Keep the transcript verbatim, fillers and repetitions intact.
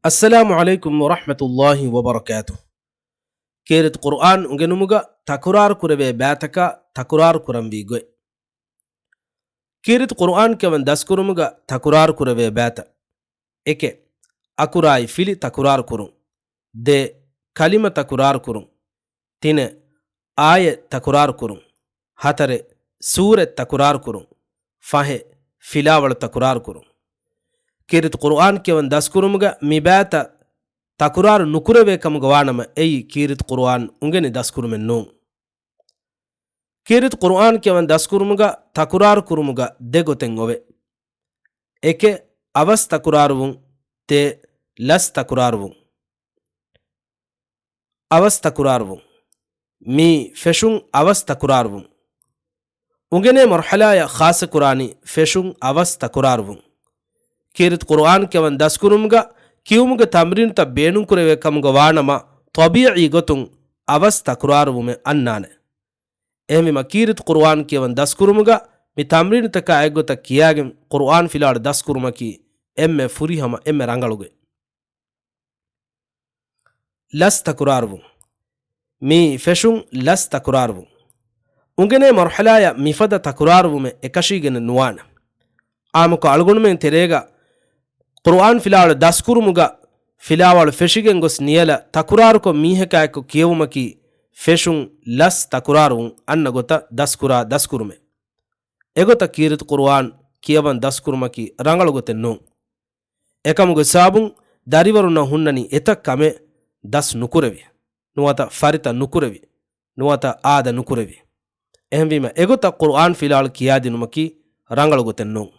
އައްސަލާމު ޢަލައިކުމް ވަރަޙްމަތުﷲި ވަބަރަކާތުހު. ކީރިތި ޤުރުއާން އުނގެނުމުގަ ތަކުރާރު ކުރެވޭ ބާތަކާ ތަކުރާރު ކުރަންވީ ގޮތް. ކީރިތި ޤުރުއާން ކިޔަވަން ދަސްކުރުމުގަ ތަކުރާރު ކުރެވޭ ބާތައް. އެކެއް، އަކުރާއި ފިލި ތަކުރާރު ކުރުން. ދެ، ކަލިމަ ތަކުރާރު ކުރުން. ތިނެއް، އާޔަތް ތަކުރާރު ކުރުން. ހަތަރެއް، ސޫރަތް ތަކުރާރު ކުރުން. ފަހެއް، ފިލާވަޅު ތަކުރާރު ކުރުން. ކީރިތި ޤުރުއާން ކިޔަވަން ދަސްކުރުމުގަ މި ބާތައް ތަކުރާރު ނުކުރެވޭ ކަމުގަ ވާނަމަ، އެއީ ކީރިތި ޤުރުއާން އުނގެނި ދަސްކުރުމެއް ނޫން. ކީރިތި ޤުރުއާން ކިޔަވަން ދަސްކުރުމުގަ ތަކުރާރު ކުރުމުގަ ދެ ގޮތެއް އޮވޭ. އެކެއް، އަވަސް ތަކުރާރުވުން. ދެ، ލަސް ތަކުރާރުވުން. އަވަސް ތަކުރާރުވުން. މި ފެށުން އަވަސް ތަކުރާރުވުން. އުނގެނޭ މަރުޙަލާއަށް ޚާއްޞަކުރާނީ ފެށުން އަވަސް ތަކުރާރުވުން. ކީރިތި ޤުރުއާން ކިޔަވަން ދަސްކުރުމުގަ ކިޔުމުގެ ތަމްރީނުތައް ބޭނުންކުރެވޭ ކަމުގަ ވާނަމަ، ޠަބީޢީ ގޮތުން އަވަސް ތަކުރާރުވުމެއް އަންނާނެ. އެހެންވީމަ، ކީރިތި ޤުރުއާން ކިޔަވަން ދަސްކުރުމުގަ މި ތަމްރީނުތަކާ އެއްގޮތަށް ކިޔާގެން ޤުރުއާން ފިލާވަޅު ދަސްކުރުމަކީ އެންމެ ފުރިހަމަ، އެންމެ ރަނގަޅު ގޮތް. ލަސް ތަކުރާރުވުން. މި ފެށުން ލަސް ތަކުރާރުވުން. އުނގެނޭ މަރުޙަލާއަށް މިފަދަ ތަކުރާރުވުމެއް އެކަށީގެނެއް ނުވާނެ. އާއްމުކޮށް އަޅުގަނޑުމެން ތެރޭގަ ޤުރުއާން ފިލާވަޅު ދަސްކުރުމުގަ ފިލާވަޅު ފެށިގެން ގޮސް ނިޔަލަށް ތަކުރާރުކޮށް މީހަކާއެކު ކިޔެވުމަކީ ފެށުން ލަސް ތަކުރާރުވުން އަންނަ ގޮތަށް ދަސްކުރާ ދަސްކުރުމެއް. އެގޮތަށް ކީރިތި ޤުރުއާން ކިޔަވަން ދަސްކުރުމަކީ ރަނގަޅު ގޮތެއް ނޫން. އެކަމުގެ ސަބަބުން ދަރިވަރުންނަށް ހުންނަނީ އެތައް ކަމެއް ދަސް ނުކުރެވި، ނުވަތަ ފަރިތަ ނުކުރެވި، ނުވަތަ އާދަ ނުކުރެވި. އެހެންވީމަ، އެގޮތަށް ޤުރުއާން ފިލާވަޅު ކިޔާދިނުމަކީ ރަނގަޅު ގޮތެއް ނޫން.